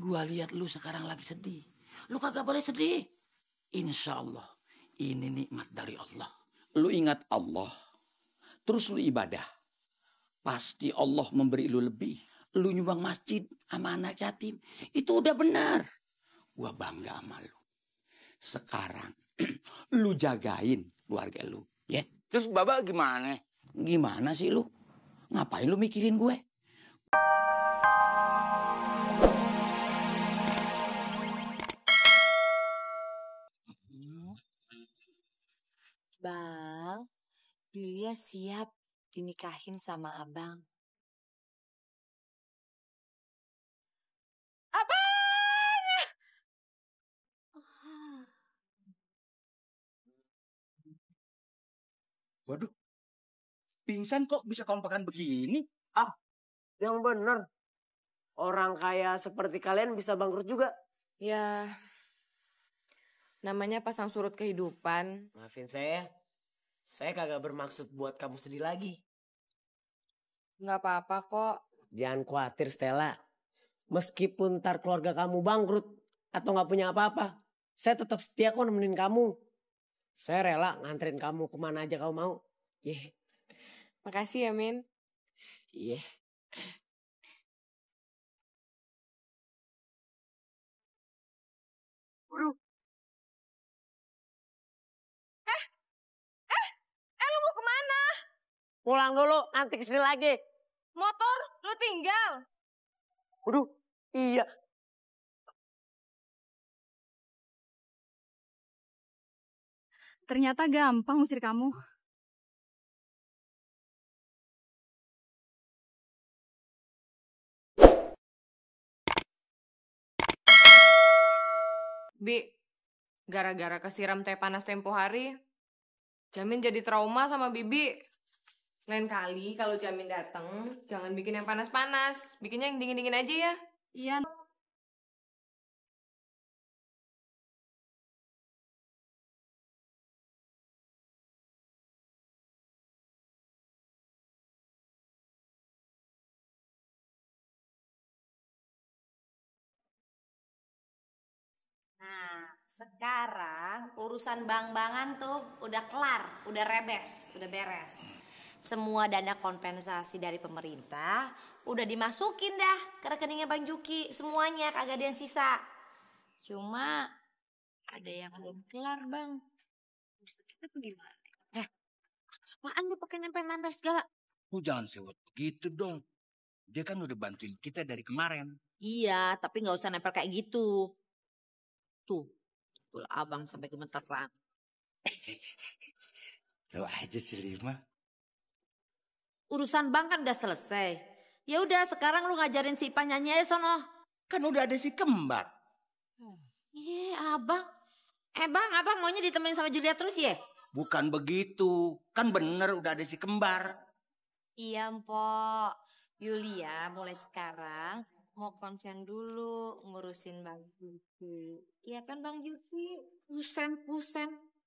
Gua lihat lu sekarang lagi sedih. Lu kagak boleh sedih. Insya Allah ini nikmat dari Allah. Lu ingat Allah, terus lu ibadah. Pasti Allah memberi lu lebih. Lu nyumbang masjid sama anak yatim, itu udah benar. Gua bangga sama lu. Sekarang lu jagain keluarga lu, ya. Terus Bapak gimana? Gimana sih lu? Ngapain lu mikirin gue? Bang, Yulia siap dinikahin sama abang. Abang! Waduh, pingsan kok bisa kompakan begini? Yang bener. Orang kaya seperti kalian bisa bangkrut juga. Ya, namanya pasang surut kehidupan. Maafin saya kagak bermaksud buat kamu sedih lagi. Nggak apa-apa kok. Jangan khawatir Stella. Meskipun ntar keluarga kamu bangkrut atau gak punya apa-apa, saya tetap setia kok nemenin kamu. Saya rela nganterin kamu kemana aja kamu mau. Makasih ya, Min. Iya. Waduh. Lu mau kemana? Pulang dulu, nanti kesini lagi. Motor, lu tinggal. Waduh, iya. Ternyata gampang usir kamu. Bi, gara-gara kesiram teh panas tempo hari, Jamin jadi trauma sama Bibi. Lain kali kalau Jamin datang, jangan bikin yang panas-panas. Bikinnya yang dingin-dingin aja ya. Iya. Nah, sekarang urusan bang-bangan tuh udah kelar, udah rebes, udah beres. Semua dana kompensasi dari pemerintah udah dimasukin dah ke rekeningnya Bang Juki, semuanya kagak ada yang sisa. Cuma ada yang belum kelar, Bang. Bisa kita bagaimana? Apaan dia pakai nempel-nempel segala? Lu jangan sewot begitu dong. Dia kan udah bantuin kita dari kemarin. Iya, tapi nggak usah nempel kayak gitu. Tuh abang sampai gemeteran. Tahu aja si Lima. Urusan bang kan udah selesai. Ya udah sekarang lu ngajarin si Ipa nyanyi aja sono. Kan udah ada si kembar. Abang. Abang maunya ditemenin sama Julia terus ya? Bukan begitu. Kan bener udah ada si kembar. Iya Mpok. Yulia mulai sekarang mau konsen dulu ngurusin Bang Juki. Iya kan Bang Juki? Kusen.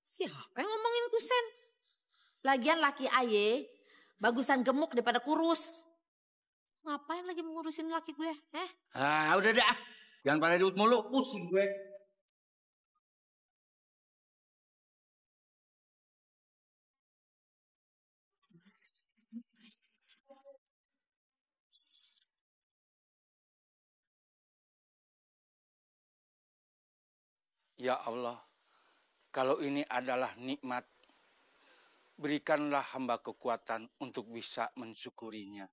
Siapa yang ngomongin kusen? Lagian laki aye bagusan gemuk daripada kurus. Ngapain lagi mengurusin laki gue? Udah dah. Jangan pada ribut mulu. Pusing gue. Ya Allah, kalau ini adalah nikmat, berikanlah hamba kekuatan untuk bisa mensyukurinya.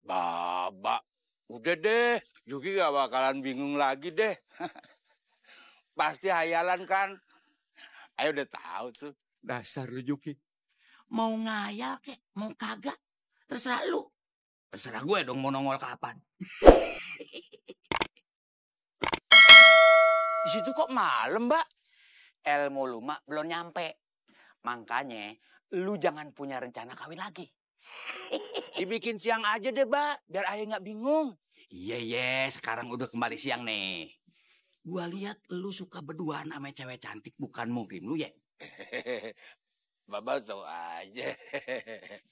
Babak, udah deh, Juki gak bakalan bingung lagi deh. Pasti hayalan kan? Ayo udah tahu tuh. Dasar lu Juki. Mau ngayal kek, mau kagak, terserah lu. Terserah gue dong mau nongol kapan. Di situ kok malam, Mbak? Ilmu lu mak belum nyampe. Makanya lu jangan punya rencana kawin lagi. Dibikin siang aja deh, Mbak, biar ayah nggak bingung. Iya, sekarang udah kembali siang nih. Gua lihat lu suka berduaan sama cewek cantik, bukan muhrim lu ya. Bapak tahu aja.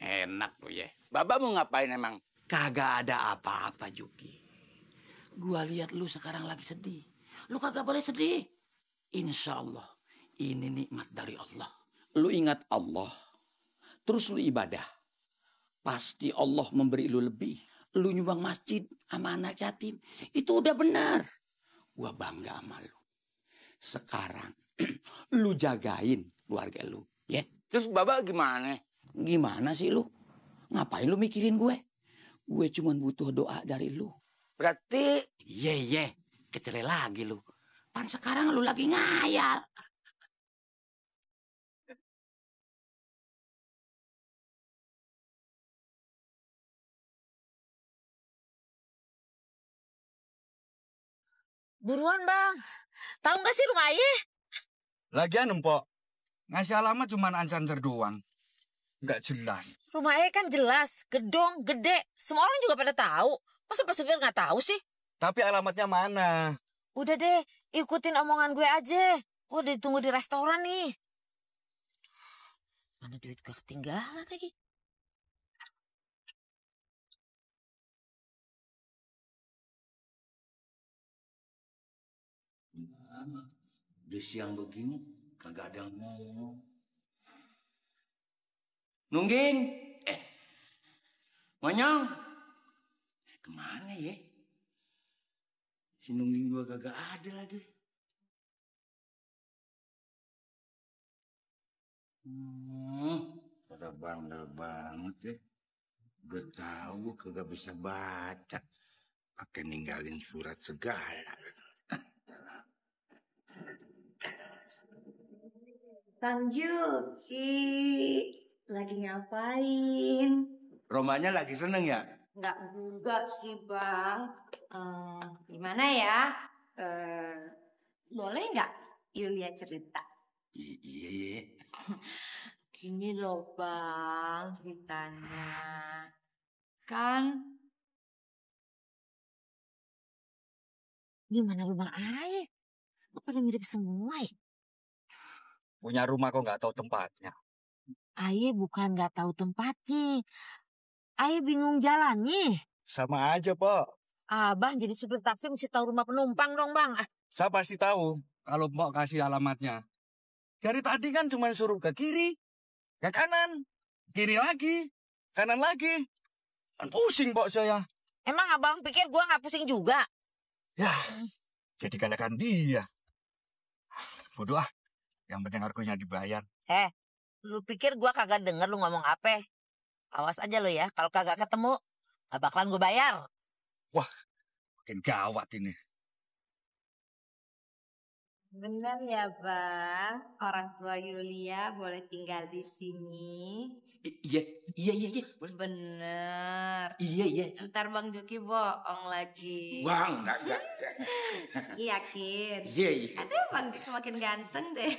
Enak lu ya. Bapak mau ngapain emang? Kagak ada apa-apa, Juki. Gua lihat lu sekarang lagi sedih. Lu kagak boleh sedih. Insya Allah ini nikmat dari Allah. Lu ingat Allah, terus lu ibadah. Pasti Allah memberi lu lebih. Lu nyumbang masjid sama anak yatim. Itu udah benar. Gua bangga sama lu. Sekarang lu jagain keluarga lu. Ya. Terus Bapak gimana? Gimana sih lu? Ngapain lu mikirin gue? Gue cuma butuh doa dari lu. Berarti Ye, kecele lagi lu. Pan sekarang lu lagi ngayal. Buruan bang, tahu nggak sih rumah ayah? Lagian empok, ngasih alamat cuma ancan-ancar doang. Nggak jelas. Rumah ayah kan jelas, gedung, gede, semua orang juga pada tahu. Masa Pak Supir nggak tahu sih? Tapi alamatnya mana? Udah deh, ikutin omongan gue aja. Gue udah ditunggu di restoran nih. Mana duit gue ketinggalan lagi? udah siang begini kagak ada yang ngomong. Nungging, Monyong, kemana ya? Si Nungging gua kagak ada lagi. Pada bandel banget ya. Udah tahu kagak bisa baca, pakai ninggalin surat segala. Bang Juki, lagi ngapain? Romanya lagi seneng ya? Enggak juga sih bang. Gimana ya? Boleh nggak Yulia cerita? Iya. Gini loh bang ceritanya. Kan Gimana rumah ayah? Kok pada mirip semua ya? Punya rumah kok nggak tahu tempatnya. Ayah bukan nggak tahu tempatnya. Ayah bingung jalannya. Sama aja, Pak. Abang jadi supir taksi mesti tahu rumah penumpang dong bang. Saya pasti tahu kalau Mbok kasih alamatnya. Dari tadi kan cuma suruh ke kiri, ke kanan, kiri lagi, kanan lagi. Kan pusing, Mbok saya. Emang abang pikir gua nggak pusing juga? Ya, jadi kalakan dia. Bodoh ah. Yang penting harganya dibayar. Lu pikir gua kagak denger lu ngomong apa? Awas aja lu ya, kalau kagak ketemu, gak bakalan gua bayar. Wah, makin gawat ini. benar ya bang, orang tua Yulia boleh tinggal di sini. Iya. Bener. Iya. Ntar Bang Juki bohong lagi. Wah, enggak. Yakin? Iya. Aduh Bang Juki makin ganteng deh.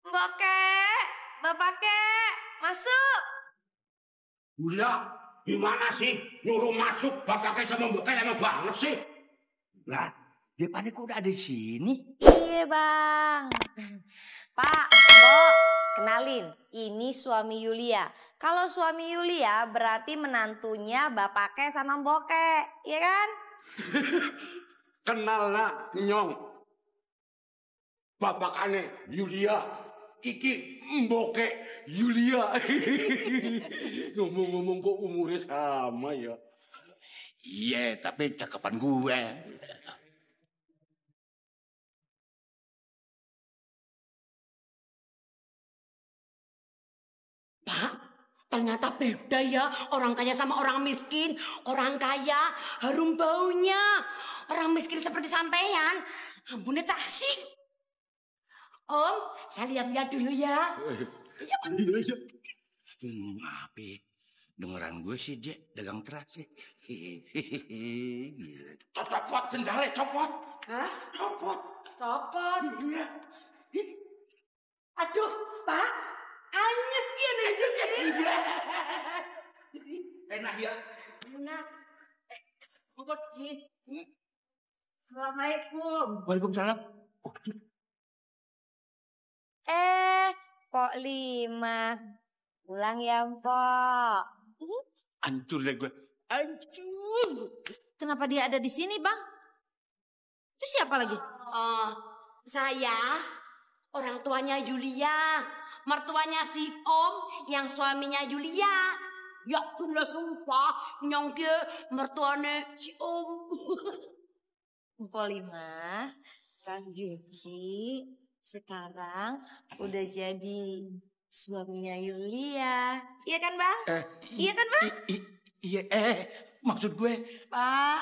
Mbak Kek, Bapak Kek, masuk. Udah, gimana sih? Nyuruh masuk, bapaknya sama mbaknya lama banget sih. Lah, depannya kok udah ada di sini? Iya bang. Pak, Mbok, kenalin, ini suami Yulia. Kalau suami Yulia berarti menantunya bapaknya sama Mboke, iya kan? Kenal nak, Nyong. Bapakane Yulia, iki Mboke Yulia. Ngomong-ngomong kok umurnya sama ya. Iya, tapi cakepan gue. Pak, ternyata beda ya orang kaya sama orang miskin. Orang kaya harum baunya. Orang miskin seperti sampean, ambunnya tak asik. Om, saya lihat-lihat dulu ya. Iya. Maaf ya, dengeran gue sih dia dagang terasi. Copot sendalnya, copot. Hah? Copot. Copot. Iya. Aduh, Pak. Anyes gini sih. Enak ya. Enak. Engkau di. Assalamualaikum. Waalaikumsalam. Pok Lima. Pulang ya, Mpok. Hancur deh gue. Hancur. Kenapa dia ada di sini, Bang? Itu siapa lagi? Saya orang tuanya Yulia, mertuanya si Om yang suaminya Yulia. Ya udah sumpah nyongke mertuanya si Om. Mpolima, Kang Juki sekarang udah jadi suaminya Yulia. Iya kan, Bang? Iya kan, Bang? Iya, maksud gue. Pak.